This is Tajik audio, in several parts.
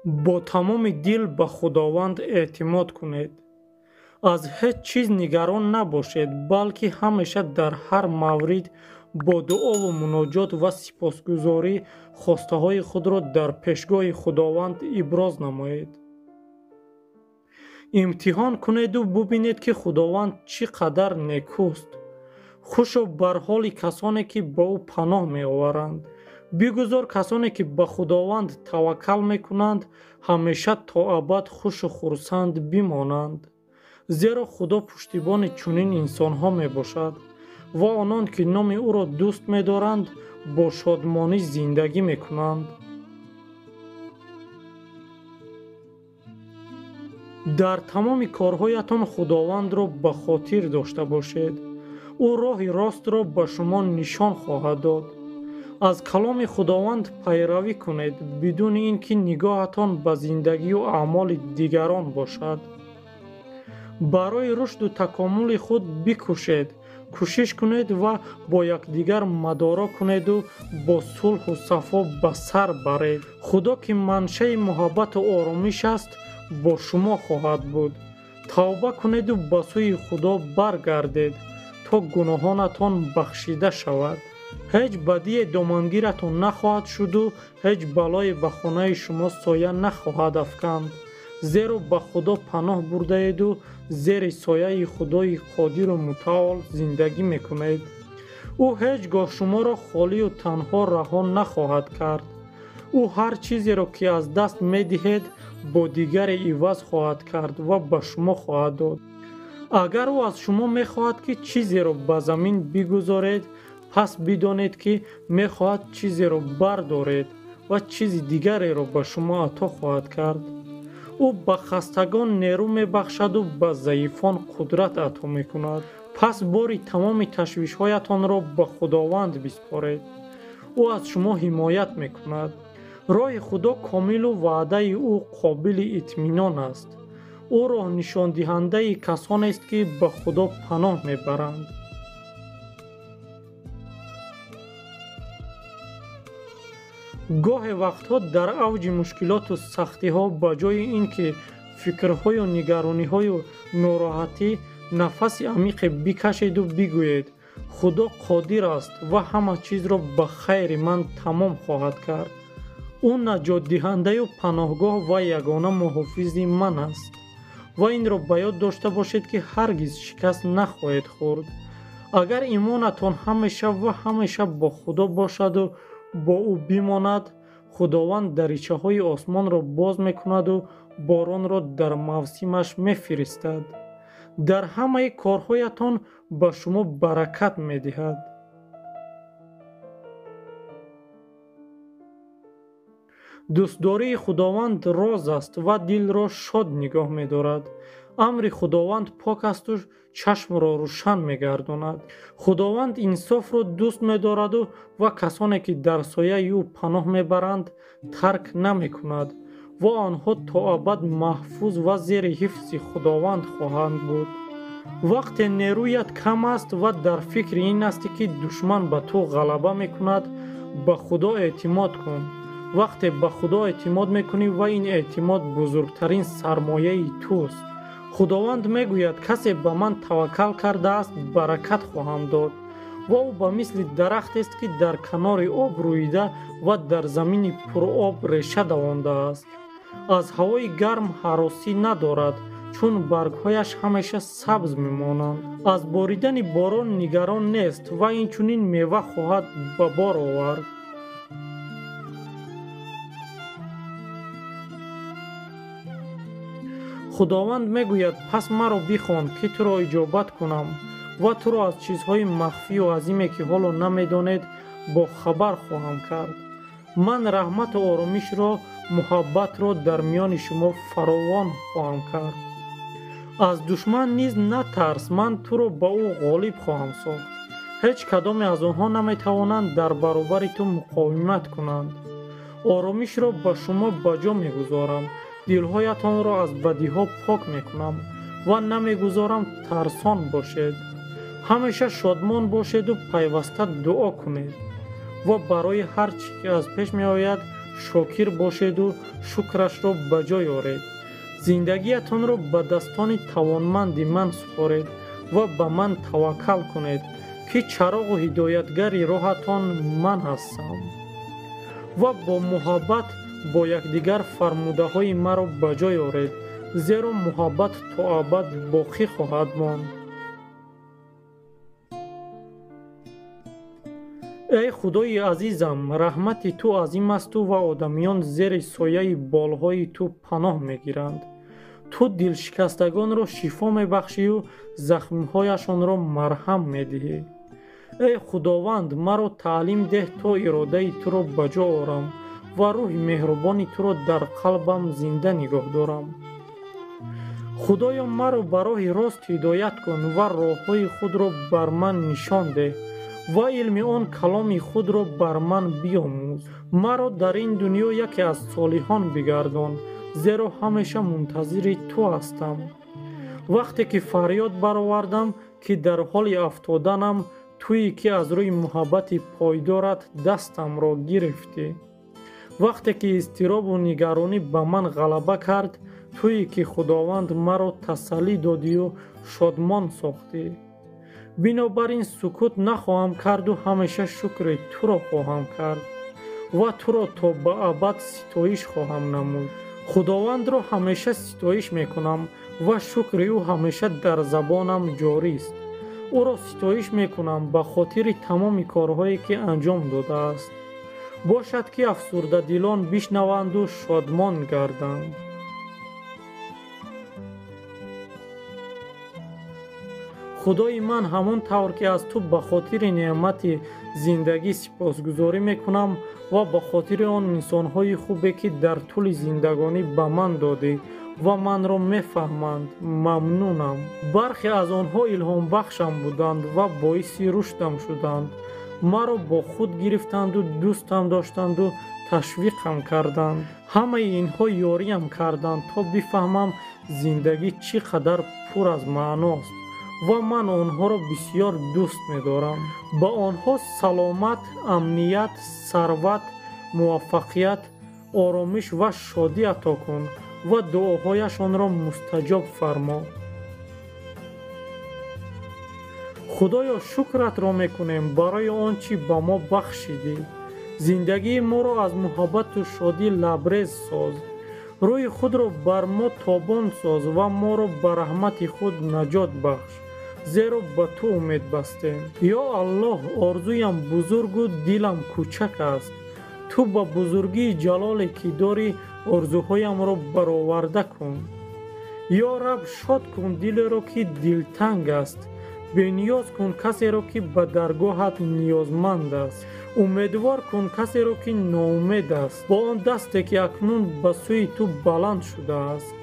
Бо тамоми дил ба Худованд эътимод кунед. Аз ҳеҷ чиз нигарон набошед, балки ҳамеша дар ҳар маврид бо дуову муноҷот ва сипосгузорӣ хостаҳои худро дар пешгоҳи Худованд иброз намоед. Имтиҳон кунеду бубинед, ки Худованд чӣ қадар некӯст. Хушо бар ҳоли касоне, ки ба ӯ паноҳ меоваранд. Бигузор касоне, ки ба Худованд таваккал мекунанд, ҳамеша то абад хушу хурсанд бимонанд. Зеро Худо пуштибони чунин инсонҳо мебошад ва онон, ки номи ӯро дӯст медоранд, бо шодмонӣ зиндагӣ мекунанд. Дар тамоми корҳоятон Худовандро ба хотир дошта бошед. Ӯ роҳи ростро ба шумо нишон хоҳад дод. Аз каломи Худованд пайравӣ кунед, бидуни ин ки нигоҳатон ба зиндагию аъмоли дигарон бошад. Барои рушду такомули худ бикӯшед, кӯшиш кунед ва бо якдигар мадоро кунеду бо сулҳу сафо ба сар баред. Худо, ки маншаи муҳаббату оромиш аст, бо шумо хоҳад буд. Тавба кунеду ба сӯи Худо баргардед, то гуноҳонатон бахшида шавад. Ҳеҷ бадие домангиратон нахоҳад шуду ҳеҷ балое ба хонаи шумо соя нахоҳад афканд. Зеро ба Худо паноҳ бурдаеду зери сояи Худои Қодиру Мутаол зиндагӣ мекунед. Ӯ ҳеҷ гоҳ шуморо холию танҳо раҳо нахоҳад кард. Ӯ ҳар чизеро, ки аз даст медиҳед, бо дигаре иваз хоҳад кард ва ба шумо хоҳад дод. Агар ӯ аз шумо мехоҳад, ки чизеро ба замин бигузоред, пас бидонед, ки мехоҳад чизеро бардоред ва чизи дигареро ба шумо ато хоҳад кард. Ӯ ба хастагон нерӯ мебахшаду ба заифон қудрат ато мекунад. Пас бори тамоми ташвишҳоятонро ба Худованд биспоред. Ӯ аз шумо ҳимоят мекунад. Роҳи Худо комилу ваъдаи ӯ қобили итминон аст. Ӯ роҳнишондиҳандаи касонест, ки ба Худо паноҳ мебаранд. Гоҳе вақтҳо дар авҷи мушкилоту сахтиҳо ба ҷои ин ки фикрҳою нигарониҳою нороҳатӣ нафаси амиқе бикашеду бигӯед: Худо қодир аст ва ҳама чизро ба хайри ман тамом хоҳад кард. Ӯ наҷотдиҳандаю паноҳгоҳ ва ягона муҳофизи ман аст. Ва инро ба ёд дошта бошед, ки ҳаргиз шикаст нахоҳед хӯрд. Агар имонатон ҳамеша ва ҳамеша бо Худо бошаду бо ӯ бимонад, Худованд даричаҳои осмонро боз мекунаду боронро дар мавсимаш мефиристад. Дар ҳамаи корҳоятон ба шумо баракат медиҳад. Дӯстдории Худованд роз аст ва дилро шод нигоҳ медорад. Амри Худованд пок асту чашмро рӯшан мегардонад. Худованд инсофро дӯст медораду ва касоне, ки дар сояи ӯ паноҳ мебаранд, тарк намекунад ва онҳо то абад маҳфуз ва зери ҳифзи Худованд хоҳанд буд. Вақте нерӯят кам аст ва дар фикри ин астӣ, ки душман ба ту ғалаба мекунад, ба Худо эътимод кун. Вақте ба Худо эътимод мекунӣ ва ин эътимод бузургтарин сармояи туст. Худованд мегӯяд: касе ба ман таваккал кардааст, баракат хоҳам дод. Ва ӯ ба мисли дарахтест, ки дар канори об рӯида ва дар замини пуроб реша давондааст. Аз ҳавои гарм ҳаросӣ надорад, чун баргҳояш ҳамеша сабз мемонанд. Аз боридани борон нигарон нест ва инчунин мева хоҳад ба бор овард. Худованд мегӯяд: пас маро бихон, ки туро иҷобат кунам ва туро аз чизҳои махфию азиме, ки ҳоло намедонед, бохабар хоҳам кард. Ман раҳмату оромишро, муҳаббатро дар миёни шумо фаровон хоҳам кард. Аз душман низ натарс, ман туро ба ӯ ғолиб хоҳам сохт. Ҳеҷ кадоме аз онҳо наметавонанд дар баробари ту муқовимат кунанд. Оромишро ба шумо ба ҷо мегузорам, дилҳоятонро аз бадиҳо пок мекунам ва намегузорам тарсон бошед. Ҳамеша шодмон бошеду пайваста дуо кунед ва барои ҳар чӣ ки аз пеш меояд шокир бошеду шукрашро ба ҷой оред. Зиндагиятонро ба дастони тавонманди ман супоред ва ба ман таваккал кунед, ки чароғу ҳидоятгари роҳатон ман ҳастам. Ва бо муҳаббат бо якдигар фармудаҳои маро ба ҷой оред, зеро муҳаббат то абад боқӣ хоҳад монд. Эй Худои азизам, раҳмати ту азим асту ва одамиён зери сояи болҳои ту паноҳ мегиранд. Ту дилшикастагонро шифо мебахшию захмҳояшонро марҳам медиҳӣ. Эй Худованд, маро таълим деҳ то иродаи туро ба ҷо орам ва рӯҳи меҳрубони туро дар қалбам зинда нигоҳ дорам. Худоё, маро ба роҳи рост ҳидоят кун ва роҳҳои худро бар ман нишон деҳ ва илми он каломи худро бар ман биомӯз. Маро дар ин дунё яке аз солиҳон бигардон, зеро ҳамеша мунтазири ту ҳастам. Вақте ки фарёд баровардам, ки дар ҳоли афтоданам, туе ки аз рӯи муҳаббати пойдорат дастамро гирифтӣ. Вақте ки изтиробу нигаронӣ ба ман ғалаба кард, туе ки Худованд маро тасаллӣ додию шодмон сохтӣ. Бинобар ин сукут нахоҳам карду ҳамеша шукри туро хоҳам кард ва туро то ба абад ситоиш хоҳам намуд. Худовандро ҳамеша ситоиш мекунам ва шукри ӯ ҳамеша дар забонам ҷорист. Ӯро ситоиш мекунам ба хотири тамоми корҳое ки анҷом додааст. Бошад ки афсурдадилон бишнаванду шодмон гарданд. Худои ман, ҳамон тавр ки аз ту ба хотири неъмати зиндагӣ сипосгузорӣ мекунам ва ба хотири он инсонҳои хубе ки дар тӯли зиндагонӣ ба ман додӣ ва манро мефаҳманд, мамнунам. Бархе аз онҳо илҳомбахшам буданд ва боиси рушдам шуданд. Маро бо худ гирифтанду дӯстам доштанду ташвиқам карданд. Ҳамаи инҳо ёриям карданд то бифаҳмам зиндагӣ чӣ қадар пур аз маъност ва ман онҳоро бисёр дӯст медорам. Ба онҳо саломат, амният, сарват, муваффақият, оромиш ва шодӣ ато кун ва дуоҳояшонро мустаҷоб фармо. Худоё, шукратро мекунем барои он чӣ ба мо бахшидӣ. Зиндагии моро аз муҳаббату шодӣ лабрез соз. Рӯи худро бар мо тобон соз ва моро ба раҳмати худ наҷот бахш, зеро ба ту умед бастем. Ё Аллоҳ, орзуям бузургу дилам кӯчак аст. Ту ба бузургии ҷалоле ки дорӣ орзуҳоямро бароварда кун. Ё Раб, шод кун дилеро ки дилтанг аст, бениёз кун касеро ки ба даргоҳат ниёзманд аст, умедвор кун касеро ки ноумед аст, бо он дасте ки акнун ба сӯи ту баланд шудааст.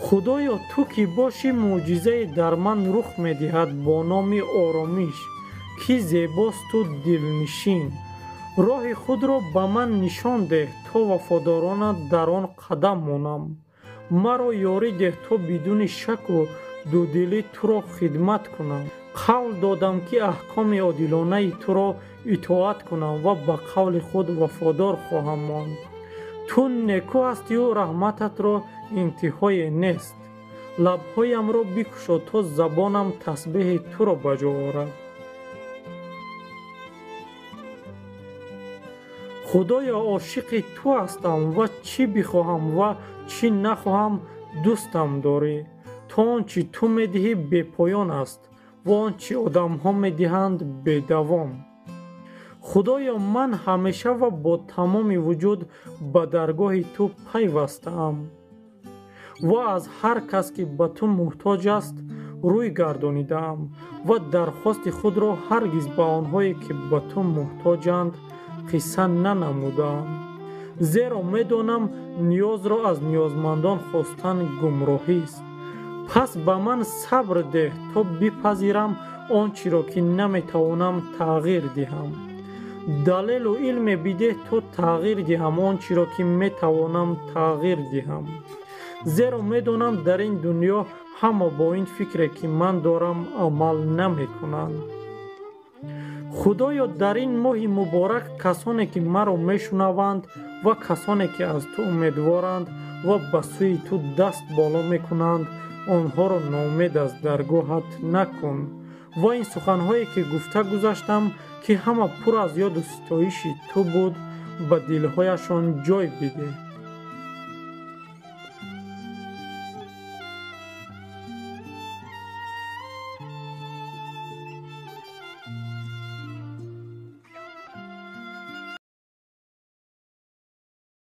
Худоё, ту ки бошӣ, мӯъҷизае дар ман рух медиҳад бо номи оромиш, ки зебосту дилнишин. Роҳи худро ба ман нишон деҳ, то вафодорона дар он қадам монам. Маро ёрӣ деҳ, то бидуни шаку дудилӣ туро хидмат кунам. Қавл додам ки аҳкоми одилонаи туро итоат кунам ва ба қавли худ вафодор хоҳам монд. Ту некӯ ҳастию раҳмататро интиҳое нест. Лабҳоямро бикушо, то забонам тасбеҳи туро ба ҷо орад. Худоё, ошиқи ту ҳастам ва чӣ бихоҳам ва чӣ нахоҳам дӯстам дорӣ. То он чӣ ту медиҳӣ бепоён аст ва он чӣ одамҳо медиҳанд бедавом. Худоё, ман ҳамеша ва бо тамоми вуҷуд ба даргоҳи ту пайвастаам ва аз ҳар кас ки ба ту муҳтоҷ аст рӯй гардонидаам ва дархости худро ҳаргиз ба онҳое ки ба ту муҳтоҷанд қисса нанамудаам, зеро медонам ниёзро аз ниёзмандон хостан гумроҳист. Пас ба ман сабр деҳ, то бипазирам он чиро ки наметавонам тағйир диҳам. Далелу илме бидеҳ, то тағйир диҳам он чиро ки метавонам тағйир диҳам, зеро медонам дар ин дунё ҳама бо ин фикре ки ман дорам амал намекунанд. Худоё, дар ин моҳи муборак касоне ки маро мешунаванд ва касоне ки аз ту умедворанд ва ба сӯи ту даст боло мекунанд, онҳоро ноумед аз даргоҳат накун. Ва ин суханҳое ки гуфта гузаштам, ки ҳама пур аз ёду ситоиши ту буд, ба дилҳояшон ҷой бидеҳ.